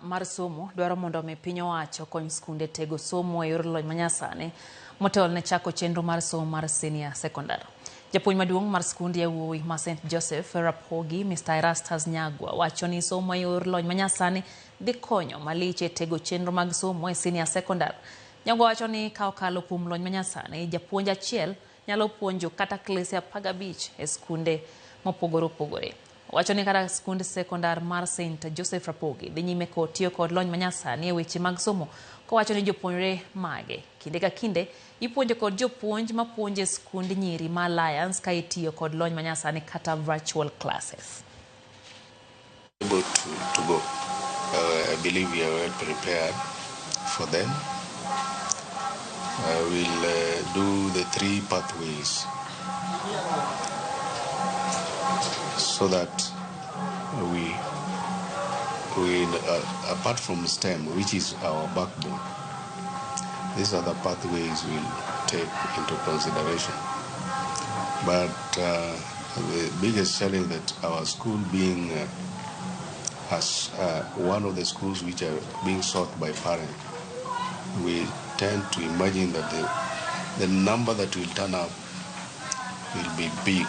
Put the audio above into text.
Mar somo dwaro mondo omi piny owacho okony skunde tego somo e yor lony manyasani motelo ne chako chenro mar somo mar senior secondary. Japuonj maduong' mar skund yawuowi ma St Joseph Rapogi, Mr Erastus Nyagwa wacho ni somo e yor lony manyasani dhi konyo malich e tego chenro mag somo e senior secondary. Nyagwa wacho ni ka okalo kuom lony manyasani, japuonj achiel nyalo puonjo kata klese 15 e skunde mopogore opogore. Owacho ni kata skund sekondar mar St Joseph Rapogi dhi nyime kod tiyo kod lony manyasani e weche mag somo kowacho ni jopuonjre mage kinde ka kinde ipuonjo kod jopuonj mapuonjo e skund nyiri ma Alliance ka itiyo kod lony manyasani kata virtual classes. Able to go. I believe we are well prepared for them. We'll do the 3 pathways so that we apart from STEM, which is our backbone, these other pathways we'll take into consideration. But the biggest challenge that our school being as one of the schools which are being sought by parents, we tend to imagine that the number that will turn up will be big.